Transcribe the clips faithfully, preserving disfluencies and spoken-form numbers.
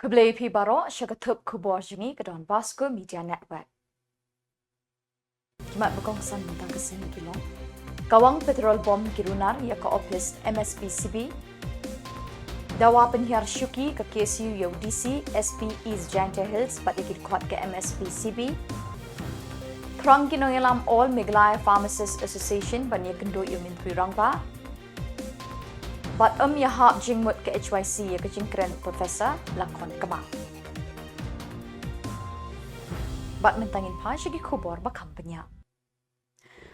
Khublei phi baroh sha ka thup khubor jong ngi ka Don Bosco Media Network. Ki mat ba kongsan mynta ka sngi ki long: Kawang petrol bomb ki runar ïa ka ophis M S P C B. Dawa pynhiar shuki ka K S U ïa u D C, S P East Jaintia Hills bad ïa ki dkhot ka M S P C B. Khrong ki nongïalam All Meghalaya Pharmacists Association ban ïakynduh ïa u Myntri Rangbah. Bad ym ïahap jingmut ka H Y C ïa ka jingkren Professor Lakhon Kma. Bad mynta ngin phai sha ki khubor ba kham bniah.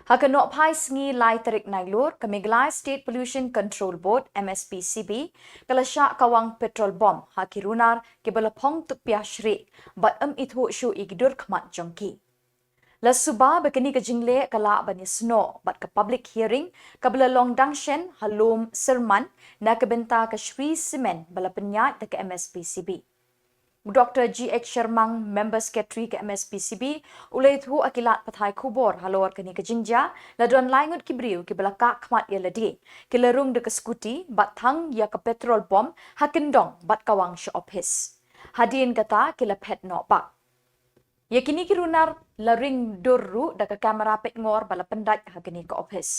Ha ka nohphai sngi lai tarik Nailur, ka Meghalaya State Pollution Control Board, M S P C B, ka la shah kawang petrol bomb ha ki runar kiba la phong tupiah shrieh bad ym ithuh shuh ïa ki dur khmat jong ki. La suba ba kane ka jingleh ka lah ban ïasnoh bad ka public hearing kaba la long dang shen ha Lum Syrman na ka bynta ka Shree Cement ba la pynïaid da ka M S P C B. U Doctor G H Shermang, Member Secretary ka M S P C B, u la ïathuh ha ki lad pathai khubor halor kane ka jingjia, la don lai ngut ki briew kiba la kah khmat ïa lade, ki la rung da ka scooty bad thang ïa ka petrol bomb ha kyndong bad kawang sha ophis. Hadien kata ki la phet noh bak. Ïa kine ki runar la ring dur ruh da ka kamera peitngor ba la pyndait ha kane ka ophis.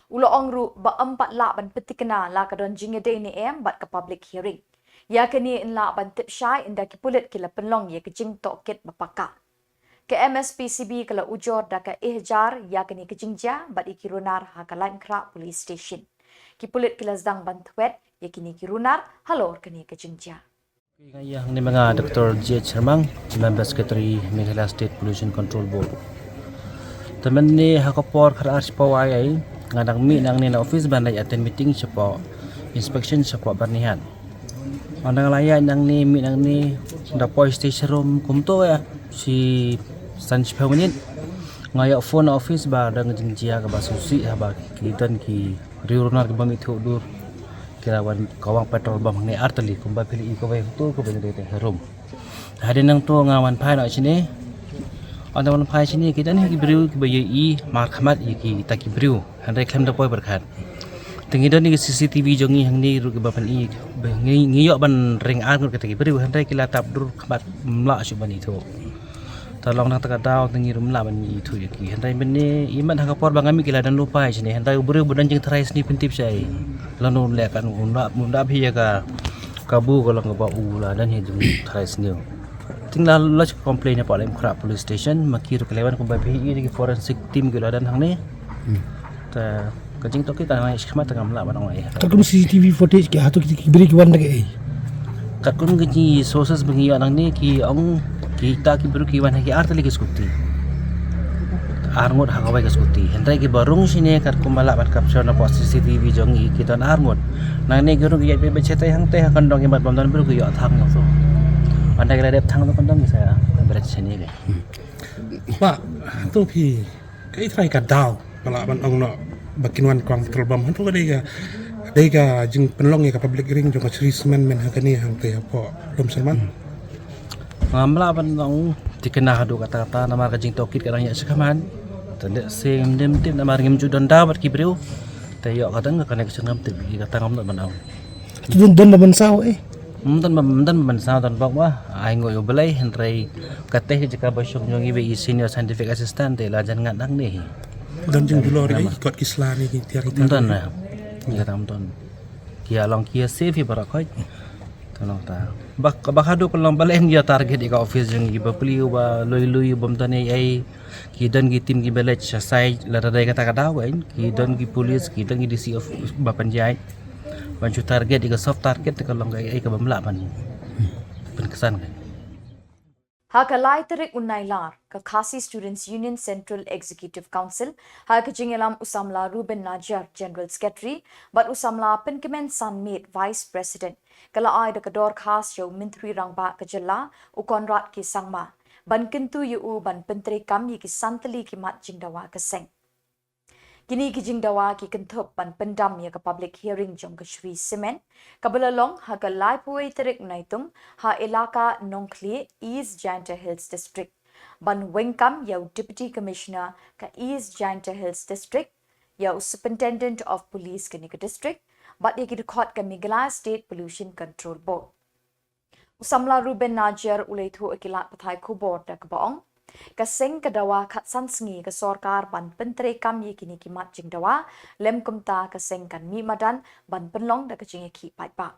U la ong ruh ba ym pat lah ban pynthikna la ka don jingïadei ne em bad ka public hearing. Ïa kane yn lah ban tip shai ynda ki pulit ki la pynlong ïa ka jingtohkit ba paka. Ka M S P C B ka la ujor da ka ïajar ïa kane ka jingjia bad ïa ki runar ha ka Laitumkhrah Police Station. Ki pulit ki la sdang ban thwet ïa kine ki runar halor kane ka jingjia. Nga ïa hangne ma nga Doctor G H Shermang, Member Secretary Meghalaya State Pollution Control Board. Te mynne ha ka por khatar shiphew ai ai, nga dang mih nangne na office ban leit attend meeting shapoh inspection shapoh Byrnihat. Nga dang la ïaid nangne, mih nangne, da poi sha station rum kumto ïa shi san shiphew minit. Nga ïoh phone na office ba dang jingjia kaba sngewsih haba ki don ki briew runar kiba ym ithuh dur. Ki la wan kawang petrol bomb hangne ar tylli kumba phi la i kawei, to kaba dei te harum. Hadien nangto nga wan phai noh shane. Ynda wan phai shane ki don hi ki briew kiba ïohi markhmat ïa kita ki briew. Hynrei khlem da poi pyrkhat. Te ngi don ïa ki C C T V jong ngi hangne ruh kiba pyni ba ngi, ngi ïoh ban ring ar ngut kita ki briew hynrei ki la tap dur khmat, ym lah shuh ban ithuh. Te long nangta ka daw te ngi ruh ym lah ban ithuh ïa ki. Hynrei mynne imat ha ka por ba nga mih ki la don lypa shane, hynrei u briew ba don jingtharai sniew pyntip shai. Lano leh kan u nda, u nda phi ïa ka kabu ka long kaba u la don hi jingtharai sniew. Te nga la lodge complaint hapoh Laitumkhrah Police Station, ma ki ruh ki la wan kumba phi ïohi ki forensic team ki la don hangne. Hmm. Te ka jingtohkit ka nang ïa shikmat te ngam lah ban ong ei. Katkum C C T V footage ki, hato ki, ki briew ki wan da kaei? Katkum ki jing sources ba ngi ïoh nangne ki ong kita ki briew ki wan ha ki ar tylli ki scooty. Ar ngut ha kawei ka scooty. Hynrei kiba rung shane katkum ba lah ban capture na poh C C T V jong ngi ki don ar ngut. Nangne ki rung ki ïaid beit beit shatei hangtei ha kyndong imat bym don briew ki ïoh thang nangto. Ynda ki la dep thang to kyndong ki sa bret shane. Ba to phi Kaei trai ka daw ba lah ban ong noh ba kin wan kawang petrol bomb? Hynrei ka dei ka, dei ka jingpynlong ïa ka public hearing jong ka Shree Cement mynta kane hangtei hapoh Lum Syrman. Ngam lah ban ong thikna haduh katta katta namar ka jingtohkit ka dang ïa shikmat. Te lehse ngim tip namar ngim ju don daw bad ki briew. Te ïoh ka dang ka connection ngam tip ïa kata ngam lah ban ong. Don, don ba mynsaw eh. Ym don ba, ym don ba mynsaw, don bok ba ai nguh ïa U Blei, hynrei kata ka jaka ba shong jong i ba i senior scientific assistant te la jan ngat nangne hi. Don jingjulor ïa i kot ki sla ne ki tiar ki tiar. Ym don na. Ïa tam don. Ki ïa long ki ïa safe hi baroh khoit. Te long ta. Ba, ba haduh ka long ba la em ïa target ïa ka office jong i ba plie ba lui lui bym don ei ei. Ki don ki team kiba leit sha site lada dei kata ka daw, ki don ki police, ki don ki D C of ba pynjai. Ban shu target ïa ka soft target te ka long kaei kaei kaba ym lah ban pynksan ka. Ha ka lai tarik u Nailar, ka Khasi Students Union Central Executive Council, ha ka jingïalam u samla Reuben Najiar, General Secretary, bad u samla Pynkmen Sanmiet, Vice President, ka la ai da ka dorkhas ïa u Myntri Rangbah ka jylla, u Conrad K Sangma, ban kyntu ïa u ban pyntreikam ïa ki san tylli ki mat jingdawa ka seng. Kine ki jingdawa ki kynthup ban pyndam ïa ka public hearing jong ka Shree Cement, kaba la long ha ka laiphew wei tarik Naitung, ha Elaka Nongkhlieh, East Jaintia Hills District. Ban weng kam ïa u Deputy Commissioner ka East Jaintia Hills District, ïa u Superintendent of Police kane ka district, bad ïa ki dkhot ka Meghalaya State Pollution Control Board. U samla Ruben Najiar u la ïathuh ïa ki lad pathai khubor da kaba ong, ka seng ka dawa khatsan sngi ka sorkar ban pyntreikam ïa kine ki mat jingdawa, lem kumta ka seng kan mih madan ban pynlong da ka jingïakhih paidbah.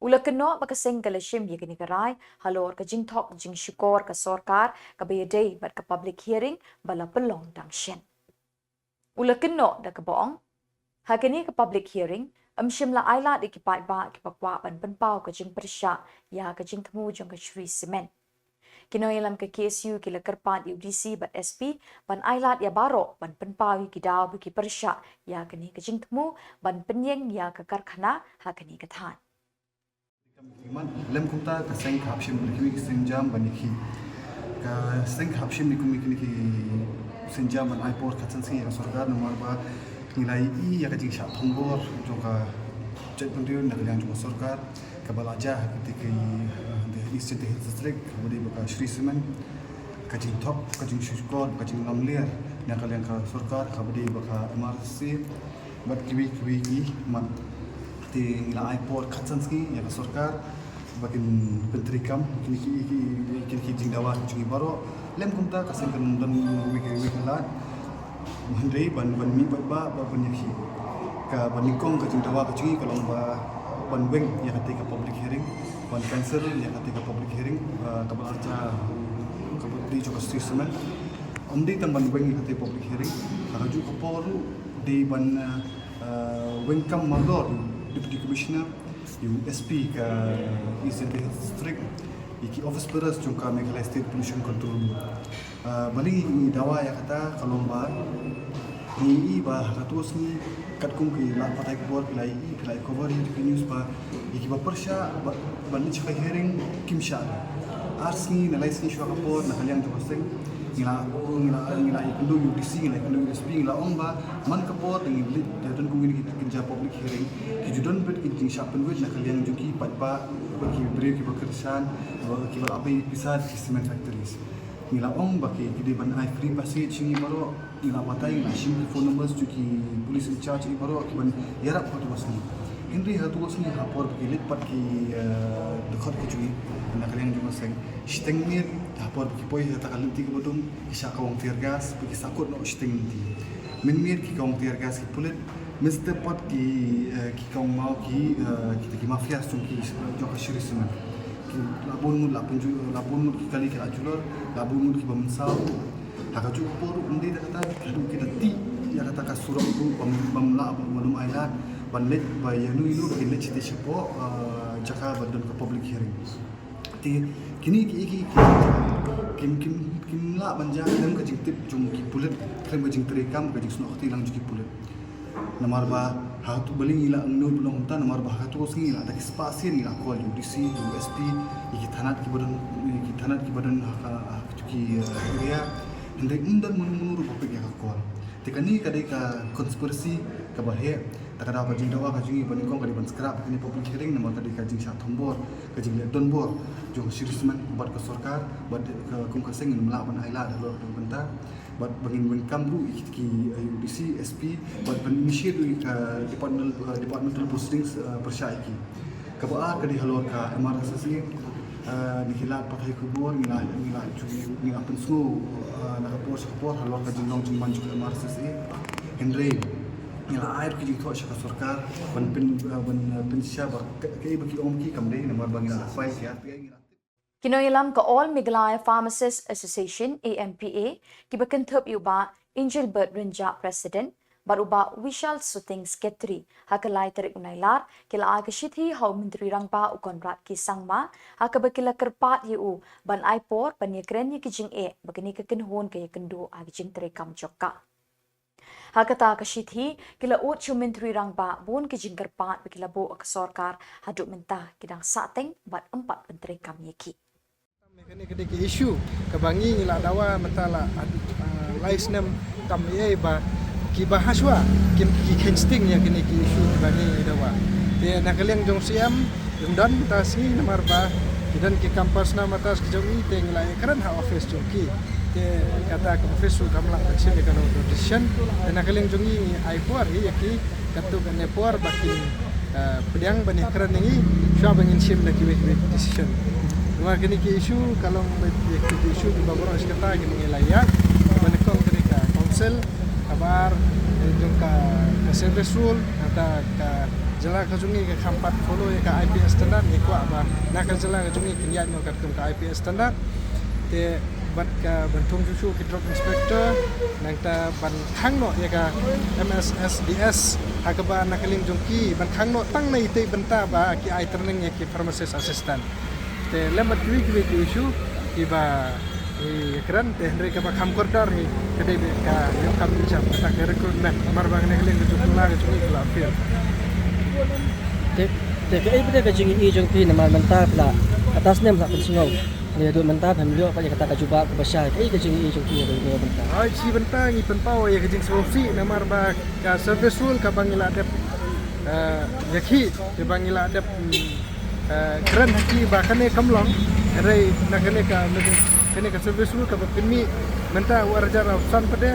U la kynnoh ba ka seng ka la shim ïa kane ka rai halor ka jingthok jingshukor ka sorkar kaba ïadei bad ka public hearing ba la pynlong dang shen. U la kynnoh da kaba ong, ha kane ka public hearing, ym shym la ailad ïa ki paidbah kiba kwah ban pynpaw ka jingpyrshah ïa ka jingthmu jong ka Shree Cement. Ki nongïalam ka K S U ki la kyrpad ïa u D C bad S P ban ailad ïa baroh ban pynpaw ïa ki daw ba ki pyrshah ïa kane ka jingthmu ban pynïeng ïa ka karkhana ha kane ka thaiñ. Lem kumta ka seng ka hap shim ïa ki sienjam ban ïakhih. Ka seng ka hap shim ïa ki sienjam ban ai por khatsan sngi ïa ka sorkar namar ba ngi la ïohi ïa ka jingshah thombor jong ka jaitbynriew na ka liang jong ka sorkar kaba la jia ha kata ka East Jaintia Hills District kaba dei ba ka Shree Cement. Ka jingthok, ka jingshukor, ka jinglamler na ka liang ka sorkar kaba dei ba ka M R C bad kiwei kiwei ki mat. Te ngi la ai por khatsan sngi ïa ka sorkar ba kin pyntreikam kine ki jingdawa ki jong ngi baroh. Lem kumta ka seng kan don kiwei kiwei ki lad. Hynrei ban ban mih bad ba ba ban ïakhih. Ka ban nyngkong ka jingdawa ka jong ngi ka long ba ban weng ïa kata ka public hearing, ban cancel ïa kata ka public hearing kaba la jia kaba dei jong ka Shree Cement. Ym dei tang ban weng ïa kata public hearing, ha kajuh ka por ruh dei ban weng kam mardor ïa u Deputy Commissioner, ïa u S P ka East Jaintia Hills District, ïa ki office bearers jong ka Meghalaya State Pollution Control Board. Balei ngi dawa ïa kata ka long ba ngi ïohi ba ha kato ka sngi katkum ki lad pathai khubor ki la ïohi ki la cover ïa ki news ba ïa kiba pyrshah ban leit sha ka hearing kim shah. Ar sngi ne lai sngi shuwa ka por na ka liang jong ka seng ngi la ngi la ngi la ïakynduh ïa u D C, ngi la ïakynduh ïa u S P, ngi la ong ba man ka por te ngin leit, te don kum kine ki kynja public hearing ki ju don beit ki jingshah pynwit na ka liang jong ki paidbah, ki briew kiba kyrshan, kiba la pei pisa ki cement factories. Ngi la ong ba ki dei ban ai free passage ïa ngi baroh. Ngi la batai, ngi la shim ki phone numbers jong ki police in charge ïa ngi baroh ki ban ïarap ha kato ka sngi. Hynrei ha kato ka sngi ha por ba ki leit pat ki dkhot ki jong ngi na ka liang jong ka seng, shiteng miet ha por ba ki poi ha kata ka lynti kaba dum ki shah kawang tear gas ba ki sahkut noh shiteng lynti. Mynmiet ki kawang tear gas ki pulit, mynstep pat ki ki kawang maw ki kita ki mafias jong ki jong ka Shree Cement. Ki la bun ngut la pynjulor, la bun ngut ki kali ki la julor, la bun ngut kiba mynsaw. Ha kajuh ka por ruh ym dei da kata, ki la tih ïa kata ka surok ruh bym lah, bym lah, bym ailad ban leit ba ïano ïano ba kin leit shatei shapoh jaka ba don ka public hearing. Te kine ki ki kim kim kim lah ban jia khlem ka jingtip jong ki pulit, khlem ka jingtreikam, ka jingsnoh kti lang jong ki pulit. Namar ba ha tu, balei ngi la nud ban ong kumta, namar ba ha tu sngi ngi la da ki spah sien ngi la call ïa u D C, ïa u S P, ïa ki thanat kiba don, ïa ki thanat kiba don ha ka, ha ki area. Hynrei ym don mano mano ruh ba pick ïa ka call. Te kane ka dei ka conspiracy kaba heh. Ta ka daw ka jingdawa ka jong ngi ba nyngkong ka dei ban scrap kane public hearing namar ka dei ka jingshah thombor, ka jingleh donbor jong ka Shree Cement bad ka sorkar, bad ka kum ka seng ngim lah ban ailad halor ka bynta. Bad ba ngin weng kam ruh ïa ki, ïa u D C, S P, bad ban initiate ruh ïa ka departmental, uh, departmental proceedings, uh, pyrshah ïa ki. Kaba ar ka dei halor ka M R S S A, uh, na ki lad pathai khubor ngi la, ngi la ju, ngi la pynsngew, uh, na ka por sha ka por halor ka jinglong jingman jong ka M R S S A. Hynrei ngi la ai ruh ki jingthoh sha ka sorkar ban pyn, uh, ban, uh, pynshai ba kaei ba ki ong ki kam dei namar ba ngi la phai ki, ngi la Ki nongïalam ka All Meghalaya Pharmacists Association, A M P A, kiba kynthup ïa u Bah Angelbert Rynjah, President, bad u Bah Vishal Suting, Secretary, ha ka lai tarik u Nailar ki la ai ka shithi ha u Myntri Rangbah u Conrad K Sangma, ha kaba ki la kyrpad ïa u ban ai por ban ïakren ïa ki jingeh ba kane ka kynhun ka ïakynduh ha ki jingtreikam jong ka. Ha kata ka shithi ki la ud sha u Myntri Rangbah bun ki jingkyrpad ba ki la buh ha ka sorkar, haduh mynta ki dang sahteng bad ym pat pyntreikam ïa ki. Kane ka dei ka issue kaba ngi ngi la dawa mynta la, ah, lai snem tam ei ei ba kiba hashwa ki, ki kheiñ sting ïa kine ki issue kiba ngi ngi dawa. Te na ka liang jong C M ym don mynta sngi namar ba ki don ki kam personal matters ki jong i, te ngi la ïakren ha office jong ki. Te kata ka office ruh kam lah ban shim ïa kano kano decision. Te na ka liang jong ngi ngi ai por hi ïa ki katto katne por ba kin pdiang ban ïakren ïa ngi shuwa ba ngin shim da kiwei kiwei ki decision. Namar kine ki issue ka long ba ki issue kiba baroh shi katta kiba ngi la ïaid, ba nyngkong kane ka council, kaba ar jong ka service rule, kata ka jylla ka jong ngi ka kham pat follow ïa ka I P S standard. Ngi kwah ba na ka jylla ka jong ngi kin ïaid noh katkum ka I P S standard. Te bad ka ban thung shuh shuh ki drug inspector, nangta ban khang noh ïa ka M S S D S, ha kaba na ka liang jong ki ban khang noh tang na itei bynta ba ki ai training ïa ki pharmacist assistant. Te lem bad kiwei kiwei ki issue kiba ngi ïakren, te hynrei kaba kham kordor hi ka dei bad ka ïoh kam ïoh jam, kata ka recruitment, namar ba na ka liang ka jong ngi la ka jong ngi la fail. Te te kaei pat ka jingïohi jong phi namar mynta phi la kata snem la pynsngew. Ngi ïa duh mynta phi ym ïoh pat ïa kata ka jubab kaba shai, kaei ka jingïohi jong phi ïa duh mynta? Ai, shi bynta ngi pynpaw ïa ka jingsngewsih namar ba ka service rule kaba ngi la dep ïa ki, kaba ngi la dep kren ha ki ba kane kam long. Hynrei na kane ka, kane ka service rule kaba pynmih mynta u arhajar arphew san pat de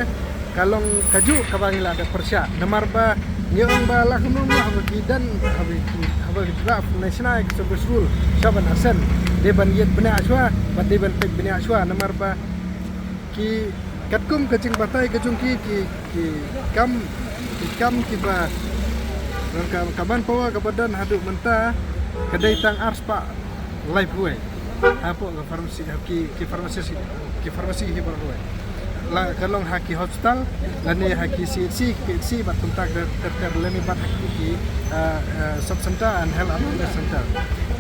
ka long kajuh kaba ngi la dep pyrshah. Namar ba ngi ong ba la kumno kumno haba ki don, haba ki, haba ki draft national service rule sha ban assent, dei ban ïit bniah shuwa, ba dei ban peit bniah shuwa. Namar ba ki katkum ka jingbatai ka jong ki, ki, ki kam, ki kam kiba ka, ka manpower kaba don haduh mynta ka dei tang arspah laiphew wei. Hapoh ka pharmacy, ki, ki pharmacy, ki pharmacy hi baroh kawei. La ka long ha ki hospital, lane ha ki C H C, P H C, bad kumta ter ter, lane bad ha ki, ki, uh, uh, sub center and health awareness center.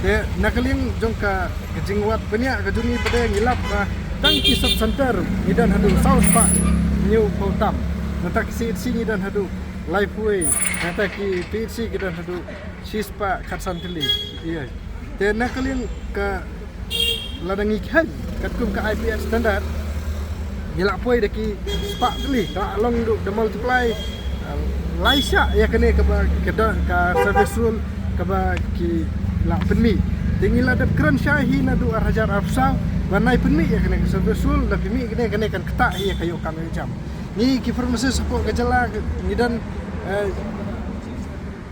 Te na ka liang jong ka, ka jingwad bniah ka jong ngi pat de ngi lap ba tang ki sub center ngi don haduh saw spah hynñiew phew tam. Nangta ki C H C ngi don haduh laiphew wei. Nangta ki P H C ngi don haduh shispah khatsan tylli. Ïa. Te na ka liang ka, lada ngi kheiñ katkum ka I P S standard, ngi la poi da ki spah tylli, ka la long duh da multiply, uh, lai shah ïa kane kaba ka don ka service rule kaba ki la pynmih. Te ngi la dep kren shai hi naduh arhajar arphew saw ba nai pynmih ïa kane ka service rule, la pynmih kane, kane kan ktah hi ïa ka ïoh kam ïoh jam. Ngi ki pharmacist hapoh ka jylla ngi don, eh,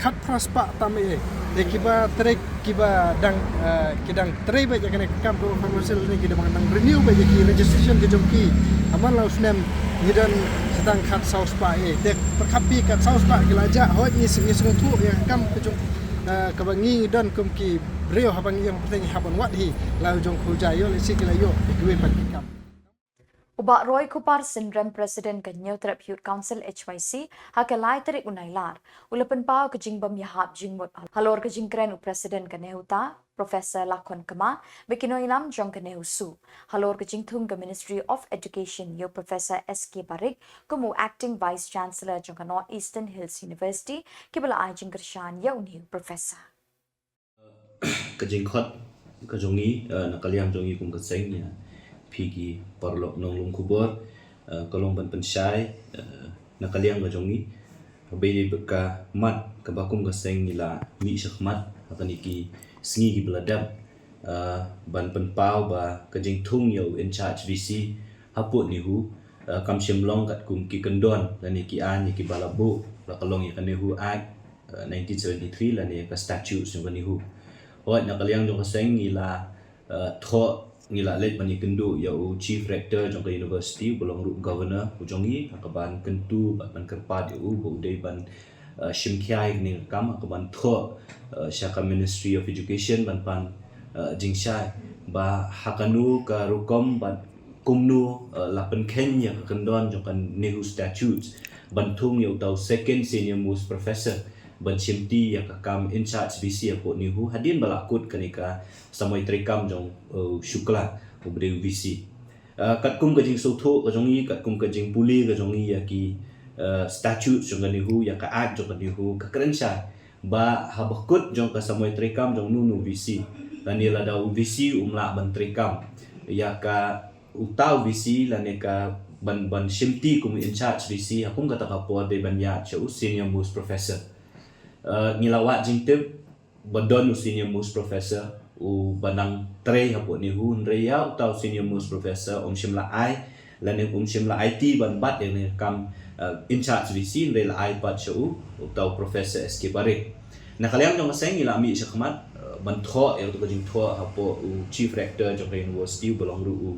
khatphra spah tam eh. Te kiba trei, kiba dang, eh, ki dang trei beit ïa kane ka kam ka pharmacy lane ki dang, dang renew beit ïa ki registration ka jong ki. Ha man la u snem ngi don sa tang khatsaw spah eh. Te pyrkhat phi khatsaw spah ki la jah, hooid ngi sng-, ngi sngewthuh ïa ka kam ka jong, eh, kaba ngi ngi don kum ki briew haba ngi ïeng pyrthei ngi hap ban wad hi. La u jong khuja ïoh lehse ki la ïoh ïa kiwei pat ki kam. U Bah Roy Kupar Synrem, President ka Hynñiewtrep Youth Council, H Y C, ha ka lai tarik u Nailar u la pynpaw ka jingbym ïahap jingmut halor ka jingkren u President ka NEHUTA, Professor Lakhon Kma, bad ki nongïalam jong ka NEHUSU halor ka jingthung ka Ministry of Education ïa u Professor S K Barik kum u Acting Vice Chancellor jong ka North Eastern Hills University, kiba la ai jingkyrshan ïa une u Professor. Ka jingkhot ka jong ngi, eh, na ka liang jong ngi kum ka seng ïa phi ki paralok nonglum khubor, eh, ka long ban pynshai, eh, na ka liang ka jong ngi, ba dei ka mat kaba kum ka seng ngi la mih shakhmat ha kane ki sngi kiba la dep, eh, ban pynpaw ba ka jingthung ïa u in charge V C hapoh NEHU, eh, kam shym long katkum ki kyndon lane ki aiñ kiba la buh, la ka long ïa ka NEHU Act, eh, nineteen seventy-three lane ka statute jong ka NEHU. Hooid, na ka liang jong ka seng ngi la, eh, thoh, ngi la leit ban ïakynduh ïa u Chief Rector jong ka university, uba long ruh Governor u jong ngi, ha kaban kyntu bad ban kyrpad ïa u ba u dei ban, eh, shim khia ïa kane ka kam, ha kaban thoh, eh, sha ka Ministry of Education ban pan, eh, jingshai ba ha kano ka rukom bad kumno, eh, la pynkheiñ ïa ka kyndon jong ka NEHU Statutes ban thung ïa uta u Second Senior Most Professor ban shimti ïa ka kam in charge V C hapoh NEHU hadien ba la kut kane ka samoi treikam jong, eh, Shukla uba dei u V C. Eh, katkum ka jingsngewthuh ka jong ngi, katkum ka jingpule ka jong ngi ïa ki, eh, statute jong ka NEHU, ïa ka act jong ka NEHU, ka kren shai ba haba kut jong ka samoi treikam jong uno uno u V C, lane lada u V C um lah ban treikam, ïa ka uta u V C lane ka ban, ban shimti kum u in charge V C ha kum kata ka por dei ban ïaid sha u Senior Most Professor. Eh, ngi la wad jingtip ba don u Senior Most Professor uba nang trei hapoh NEHU, hynrei ïa uta u Senior Most Professor um shym la ai lane um shym la aiti ban bat ïa kane ka kam, eh, in charge V C, hynrei la ai pat sha u, uta u Professor S K Barik. Na ka liang jong ka seng ngi la mih shakhmat, uh, ban thoh ïa ka jingthoh hapoh u Chief Rector jong ka university uba long ruh u,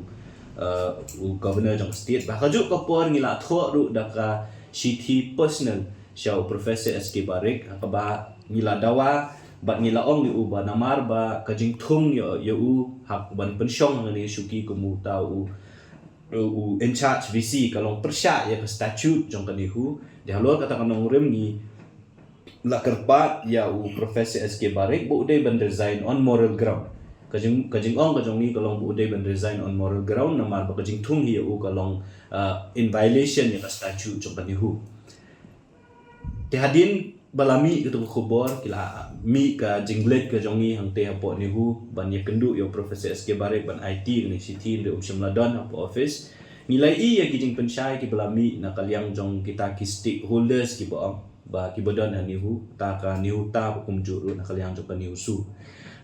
uh, u Governor jong ka state. Bad ha kajuh ka por ngi la thoh ruh da ka shithi personal sha u Professor S K Barik, ha kaba ngi la dawa bad ngi la ong ïa u ba namar ba ka jingthung ïa, ïa u hap ban pynshong ha kane ka shuki kum uta u, u in charge VC ka long pyrshah ïa ka statute jong ka NEHU. Te halor kata ka nongrim ngi la kyrpad ïa u Professor S K Barik ba u dei ban resign on moral ground. Ka jing, ka jingong ka jong ngi ka long ba u dei ban resign on moral ground namar ba ka jingthung hi ïa u ka long, uh, in violation ïa ka statute jong ka NEHU. Te hadien ba la mih kata ka khubor ki la mih ka jingleit ka jong ngi hangtei hapoh NEHU ban ïakynduh ïa u Professor S K Barik ban aiti kane ka shithi, hynrei um shym la don hapoh office. Ngi la ïohi ïa ki jingpynshai kiba la mih na ka liang jong kita ki stakeholders kiba ong ba kiba don ha NEHU, ta ka NEHUTA bad kumjuh ruh na ka liang jong ka NEHUSU.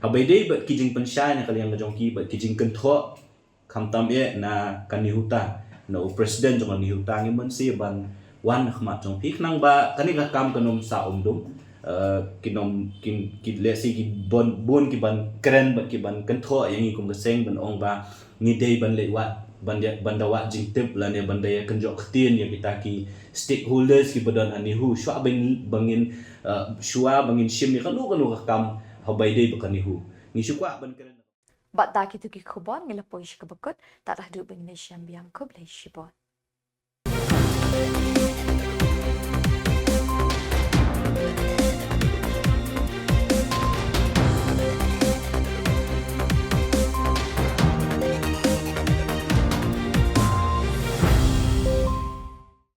Haba ïadei bad ki jingpynshai na ka liang ka jong ki bad ki jingkynthoh khamtam eh na ka NEHUTA, na u president jong ka NEHUTA, ngi mynsiem ban wan ha khmat jong phi khnang ba kane ka kam kan ym sah um dum. Eh, kin ym, kin, ki, lehse ki bun, bun ki ban kren bad ki ban kynthoh ïa ngi kum ka seng ban ong ba ngi dei ban leit wad, ban da, ban da wad jingtip lane ban da ïakynjoh ktien ïa kita ki stakeholders kiba don ha NEHU. Shuwa ba ngin, ba ngin, eh, shuwa ba ngin shim ïa kano kano ka kam haba ïadei bad ka NEHU. Ngi shu kwah ban kren. Bad da kito ki khubor ngi la poi sha kaba kut, tad haduh ba ngin ïashem biang, khublei shibun.